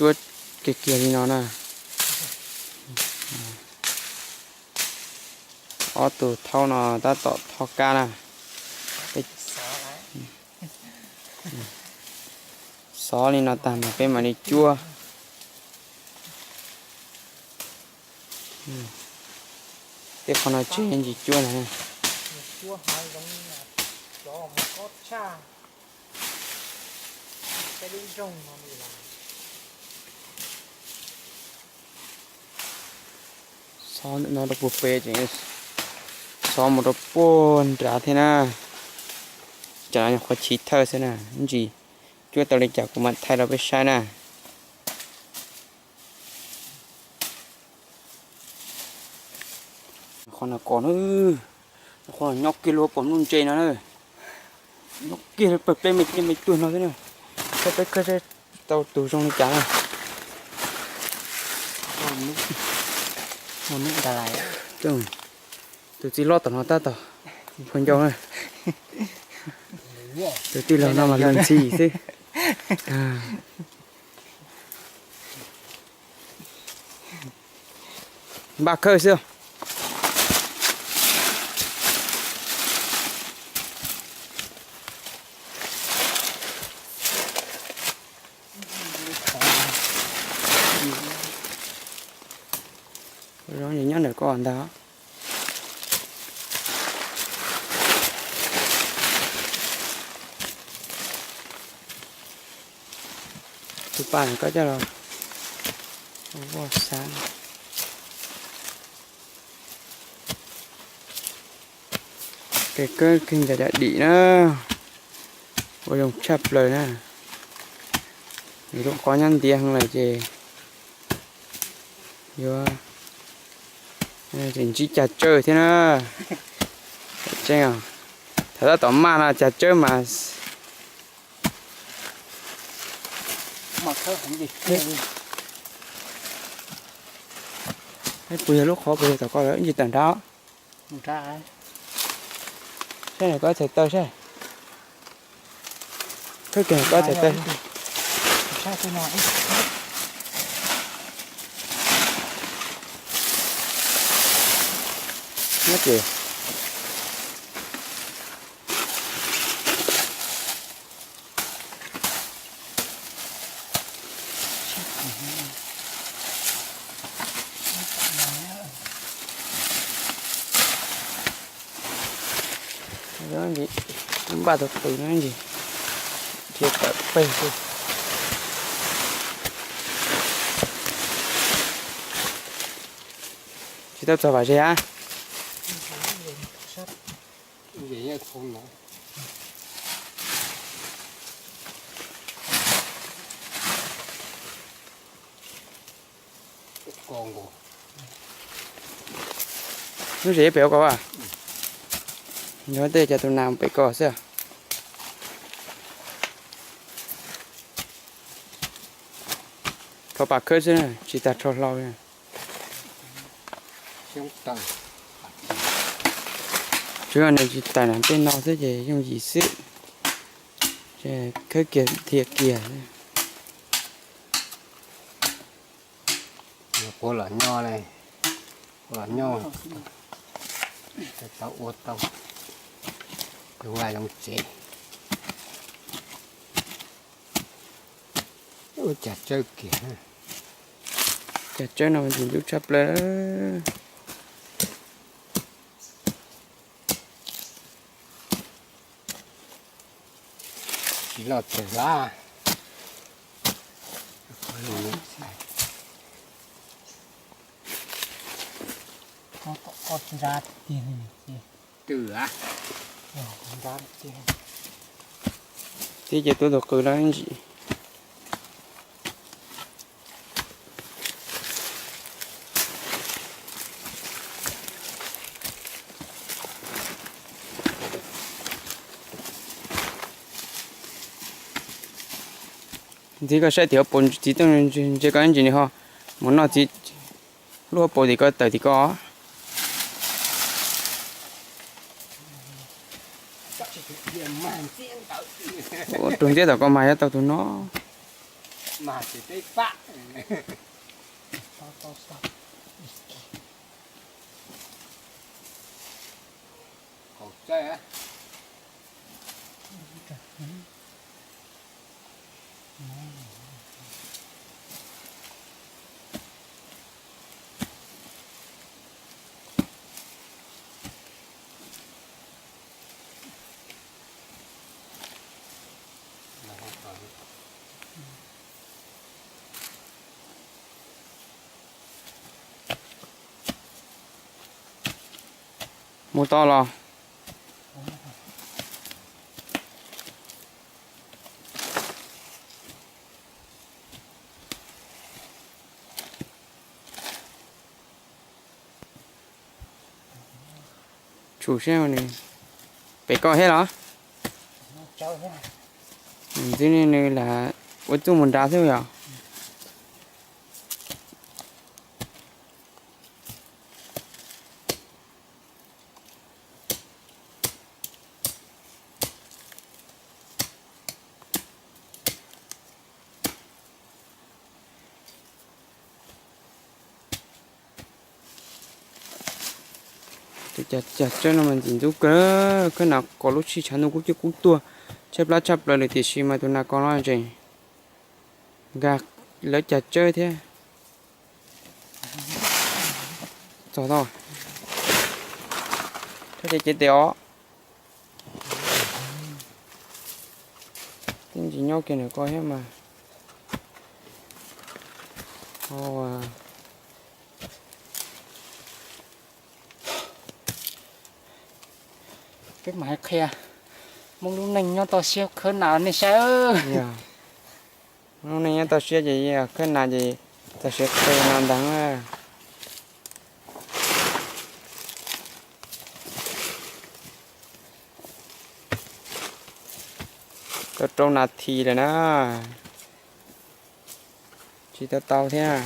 Cuab kiag kiag li no na. Ob tug thaub no tab tom tho kab na. Xov li no tag mas peb mam li cuab. Tej qhov no tseg ntsis cuab ntag. Xov ntawm no rau puag pem ces xov mus rau puag nrad thiab na. Cov no nyuam qhuav chiv thawj xwb na, ntsis cuab tau li cas kuv mam thaij rau peb saib na. Qhov no kos na, qhov no nyob kiag lub pom nuj ntse no na, nyob kiag pawg peb me me tuag no xwb na. Saib peb khawb saib tau tus zoo li cas na. Tus txiv hlob tom no tab tom phuaj ncau na. Tus tij laug no mas luag ntxhi xwb. Npaj khawb xwb. Zoo nyob ntawm koj ntag. Tus paj koj coj los ua xav. Kev kawb kev ncas cov dim na, ua zoo tshaj plaws na. Nws lub qhov nyob ntiav heev lawm ces yuav tseem ntsib cag tsawb thiab na. Tseeb, thaum tab tom maj no cag tsawb mas. Puas yog lub qhov puas yog tom ko lawm ntsis tawm nrad. Saib koj txhais taw saib. Khawb kiag koj txhais taw. Nyob ces npaj tus qws no ntsis, dhia tawm peg xwb. Tsis tau txog vam zes a. Lub zes pem ua ko a. Nyob tej cov tus nas pem ko xwb. Rho pas khawb xwb, tsis tas rho hlau. Tsuav nws tsis tawm na tej no xwb ces yooj yim xwb. Khawb kiag dhia kiag. Quav los nyob, quav los nyob, tau ua tau zoo vaj zoo tsev. Ua cas tsawb kiag. Cas tsawb no ntxim hlub tshaj plaws. Tsis loj tag lab. Twb ces tuaj tus qws no ntsis. Ntxiv koj saib tim hauv paus txiv tooj ntse koj ib ntsis nws ho mus noj txiv lub hauv paus tim koj tawm tim koj. Ua rau ntxiab tom koj mas yuav tau tus no. Mas ces peb pab. Qaum txaij. Mus tau los? Tshum seb, pem koj thiab los? Ntxwb nws lam ua txuj mus nrad xwb yom. Tus cag tsawb no mas ntxim ntxub kawg, khawb nas kos lub sij tshav ntuj kub cwj kub tuag, tshaib plab tshaj plaws lawm tiam sis mas tus nas kos no tseem nkag lawv cag tsawb thiab. Txog tau, thov ces cev tes os. Twb tsis nyob kiag ntawm ko thiab mas. Peb mam qhia Hmoob lub neej nyob toj siab khawb nas nej saib. Lub neej nyob toj siab ces khawb nas ces txog siav qhia no ntag. Tau rau nas this lawm na. Tsis tau tau thiab.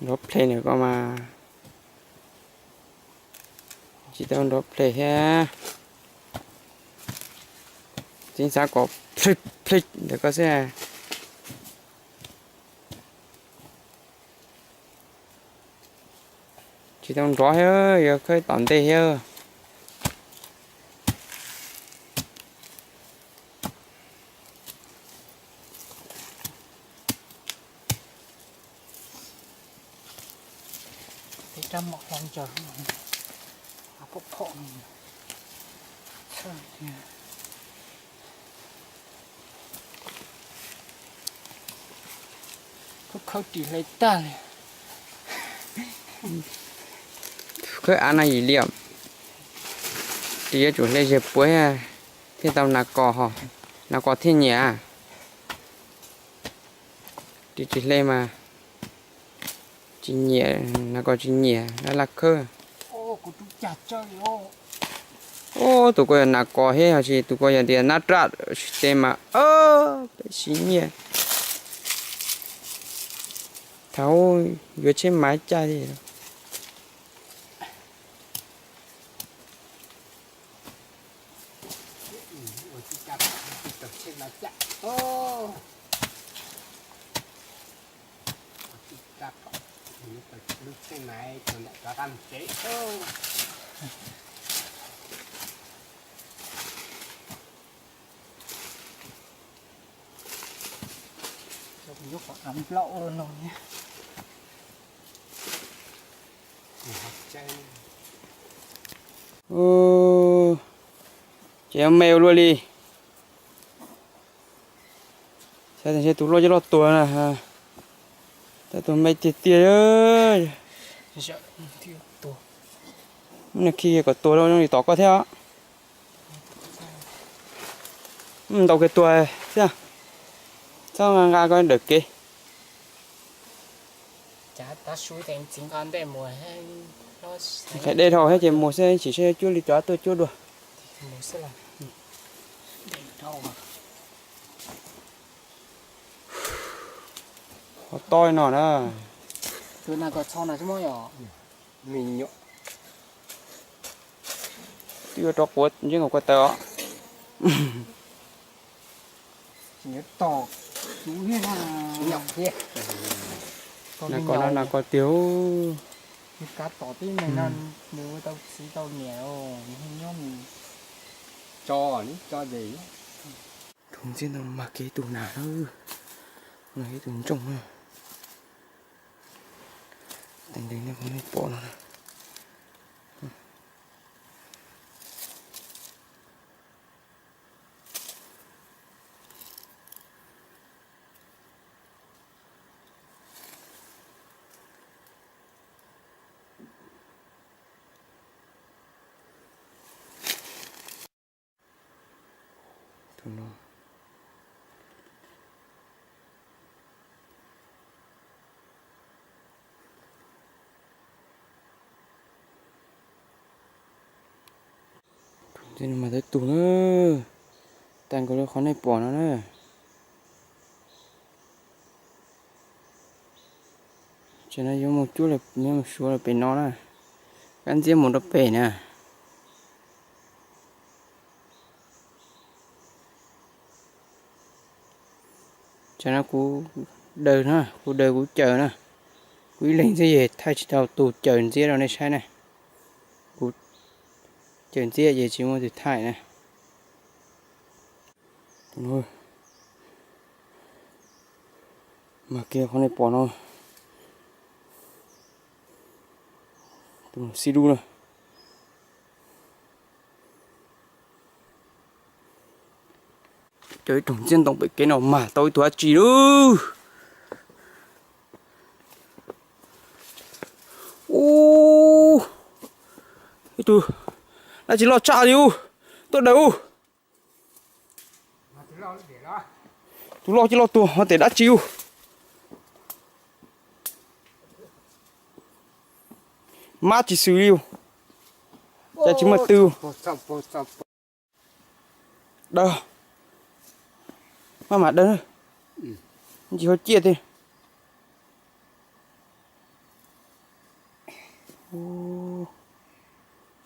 Nrov ple ntawm ko mas tsis tau nrov ple thiab. Tseem xav kom plhwj plhwj ntawm ko xwb. Tsis tau nrov thiab, yuav khawb tom ntej thiab. Peb rab mom hlob ntsaws, phom phom. Khawb khawb ris hle tag li. Khawb av no yim liam, ris yuav tsum hle zeg puav thiaj tau nas kos, nas kos thiaj nyiam. Ris tsis hle mas tsis nyiam, nas kos tsis nyiam laj laj khawb. Ub, tus ko yog nas kos thiab, yog tsis tus ko yog tias nab raj tsis tes mas peb siv nyiaj. Thaum yuav tsheb mas caj li. Nyob qhov av nplaum no thiab. Ces me ua luaj li. Xav tias tus loj coj loj tuag na, tab tus me tiag tiag. Nws khi kom tuag zoo li tom koj thiab. Ntaus kiag tuag xwb, txhob nqa nqa koj dawm kev. Nqhis dej dhau thiab ces mus xwb, sim saib cuab li cov tuaj cuab dua. Mus xwb. Qhov toj no na. Twb yuav rov quav ntsej nkaus ko taw os. Na ko no na ko tiag. Rau ntxiab ntoo mag kiag ib tug nas na, no ib tug ntsooj na. Teeb ntees nej pom no. Tus ntxiab no mas twb tus na, tag nkaus li qhov nej pom no na. Ces no yuav mus cuab, yuav mus suav lawm pem no na, kab ntxiab mus rau pem na. Tsam no kuv daws na, kuv daws kuv cawm na, kuv ib leeg ntxiab ces thaij tsis tau tus cawm ntxiab rau nej saib na. Kuv cawm ntxiab ces tsis muaj tus thaij na. Mas kiag qhov nej pom no, tus xib dub na. Cov ib rooj ntxiab ntoo pem kev no mag tau ib tug dab tsi lauj. Ub, ib tug dab tsi loj tshaj li ub, tuaj daws ub. Tus loj cia loj tuag ho tes dab tsi ub. Mab tsis xwm li ub, cas tsis muaj tw. Dawb, maj mam dawb, ntsis hauv ciaj tiag.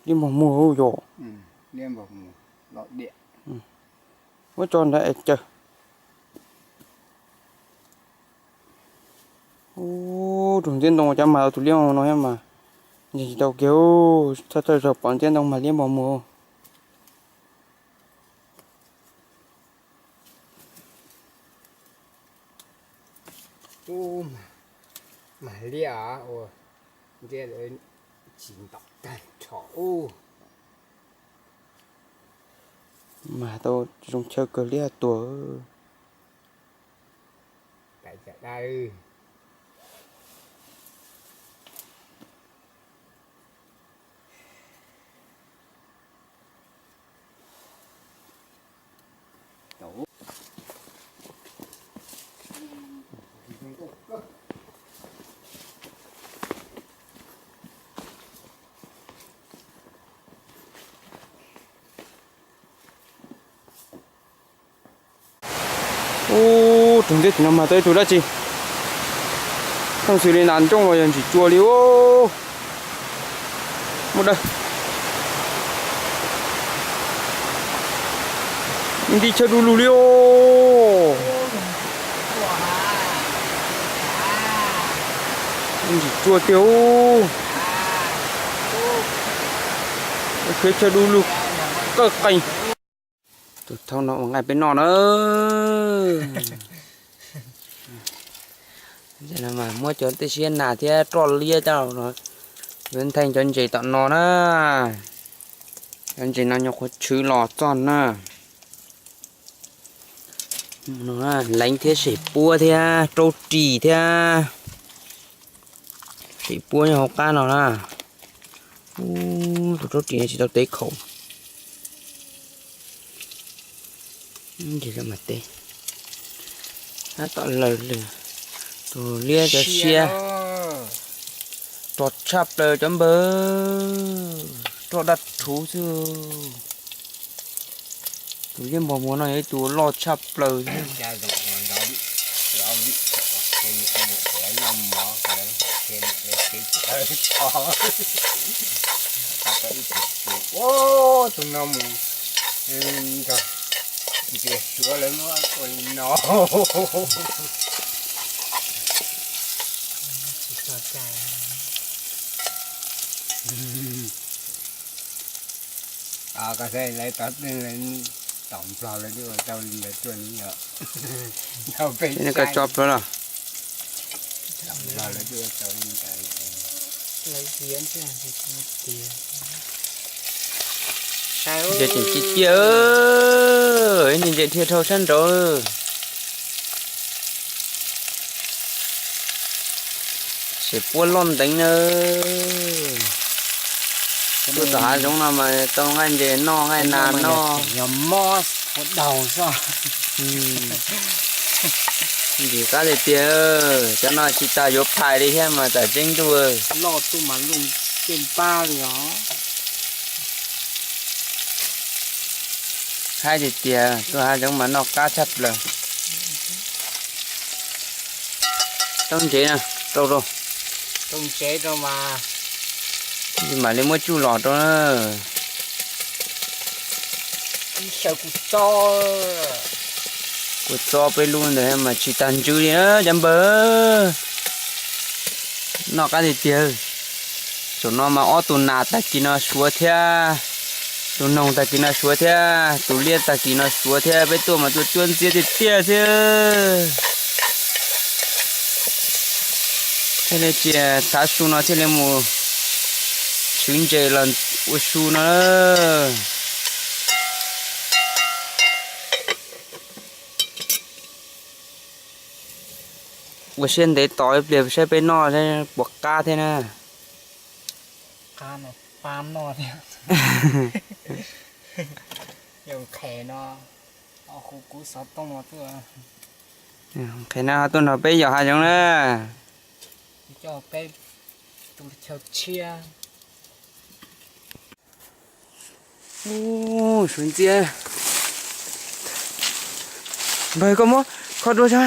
Liab npog muag yom. Muab tso nrad es caw. Ub, rooj ntxiab ntoo cas mag tau tus liab npog no thiab mas, ntseeg tsis tau kiag. Thawj thawj zaug pom ntxiab ntoo mag liab npog muag. Ub, mag liab ua ntxiab tsis ntom tag nrho ub. Mag tau zoo chaw kawg liab tuag. Ub, rooj ntxiab tim no mag tau ib tug dab tsi. Thooj xws li nas ncooj los yog ntsim tsuas li ub. Muaj dawb. Nti chaw du lug li os. Ntsim tsuas tiag ub. Khiav chaw du lug qawj qees. Tus thauj no ua nqaij peb noj na. Muab cov tej siab nas thiab roj liab coj los nthaij cov ntses tom no na. Cov ntses no nyuam qhuav tshwv los txog na. Leev thiab sem puab thiab raub ris thiab. Sem puab nyob hauv qab no na. Ub, tus raub ris no tsis tau tev khaum. Ntsis mas tev. Tab tom lawm lwm. Tus liab cov siab rog tshaj plaws cov npawg. Roj daj rhuv xwb. Tus liab npog muag no yog ib tug loj tshaj plaws thiab. Lawv noj mov, lawv, lawv teb chaws tso, tau ib tug tsuj, ua tus no mus nrog ntiag suav lawv muab ua li no. Koj saib lawv tom, tom Nplog lawv twb ua tau li ntawd tuaj ni yom. Nrog peb, koj tso plhuav los. Tom Nplog lawv twb ua tau li ntawd. Ntses tseem ci ciaj, ib niag ntses dhia dhau sab nraud. Ces puab loj nteev na. Tuaj tom hav zoov no mas tau nqaij ntses noj nqaij nas noj. Ntsim qab tiag tiag, cov no tsis tas yuav phais li thiab mas tam tseeb ntuj. Loj tuaj mas luj tej npab li os. Haib tiag tiag, tuaj hav zoov mas noj qab tshaj plaws. Taub ntsev na, rau rau. Taub ntsev rau mas, mam li muab tsuj los rau na. Ib xyaw kuv txo, kuv txo peb lub ntawd mas tsis tag ntsws li na cov npawg. Noj qab tiag tiag. Saum no mas ob tug nas tag kis no suav thiab, tus noog tag kis no suav thiab, tus liab tag kis no suav thiab, peb tuaj mas tuaj cuab ntxiab tiag tiag xwb. Thiaj li tsis txhav su no thiaj li mus tshwv ntses los ua su no. Ua siab ntev tos ib pliag saib peb noj puas qab thiab na. Qab no pab noj thiab. Yog nqhis no, ho hu kuv xov tooj no tuaj. Nqhis no ho tuaj nrog peb yos hav zoov na. Coj peb tus chaw tshiab. Ub, suav ntxiab. Npawg, koj muab kho dua tso.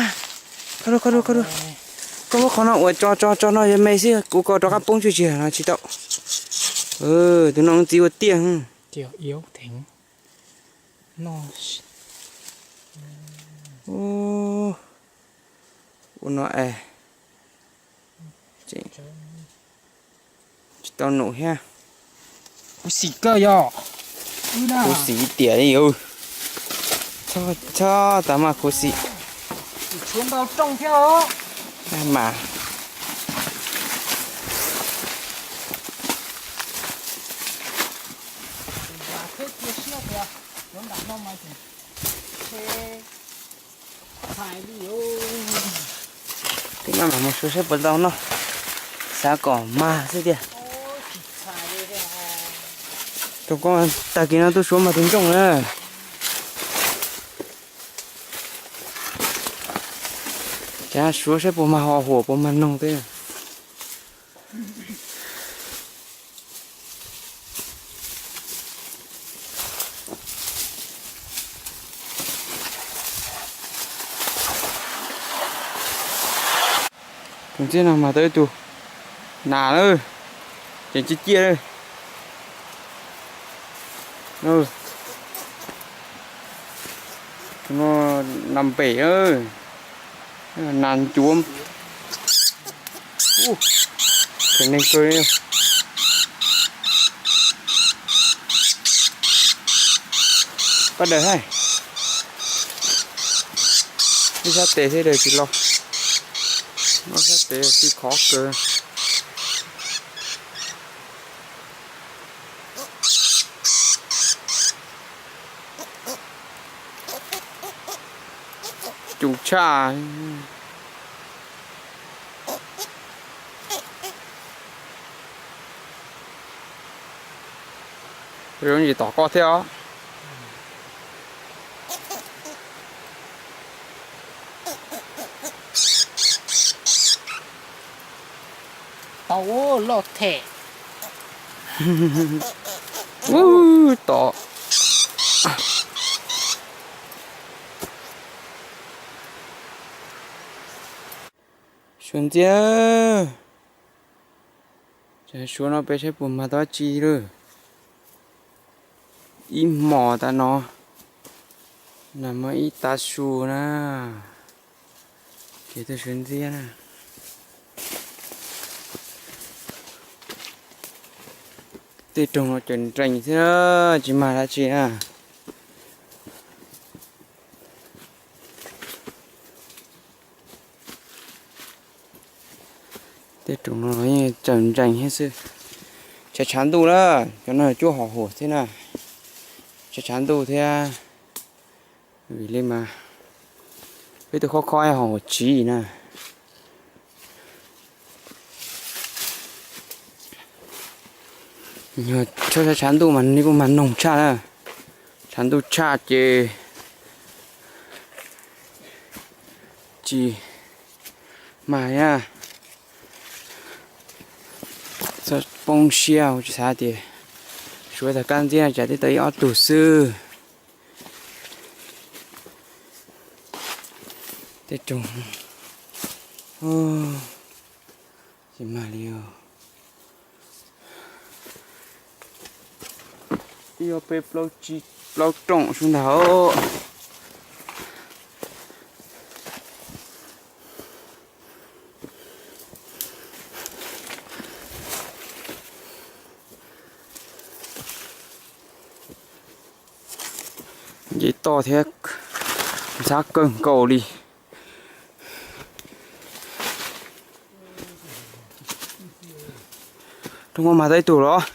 Kho dua, kho dua, kho dua. Koj muab qhov no ua tso tso tso no yog me xwb, kuv kom rov qab poob tswj tsis no tsis tau. Tus no txiv ua tiaj. Ua no es tsis tau num thiab. Khuv xim kawg yog. Khuv xim tiag li. Txhob tas mas khuv xim. Tshuav ntau rooj thiab os. Mas thiab cia siab tias yuav nram no mas tseem tshee. Twb maj mam mus xyuas saib puas tau noj, xav kom mag xwb tiag. Tus ko tag kis no tuaj suav mag tus ntsooj na. Ces suav saib puas mag ho huam puas mag noog thiab. Tus ntxiab no mas tau ib tug nas lawm, ces ciaj ciaj lawm. Tus no nas npem, nas ncuav. Kheev neeg kawg li. Pab daws hais. Ib sab tes thiab daws tsis los. Ib sab tes tsis khov kawg. Cus tshaj. Zoo tsis tom koj thiab os. Tau loj them. Ub, tom. Suav ntxiab. Tsam suav no peb saib puas mag tau dab tsi lawm. Ib hmos tas no, nag hmo ib tav su na. Kev tuaj suav ntxiab na. Tej roog no cawm nrees thiab tsis mag dab tsi na. Tej roog no cawm nrees thiab xwb. Tshav tshav ntuj na, cov no cuab hos huam thiab na. Tshav tshav ntuj thiab. Vim li mas peb tus khob khob hos huam tsiv na. Yog tshav tshav ntuj mas nws kuj mag noog tshaj na. Tshav ntuj tshaj ces tsis mag na. Txhob poob siab, kuv tsis xav tias suav tag kab ntxiab no tsam twb tau ib ob tug xwb. Tej roog tsis mag li os. Twb yog peb plaub tsib plaub rooj sub ntag. Nce toj thiab ntxhab kawg nkaus li. Rooj muaj mag tau ib tug los.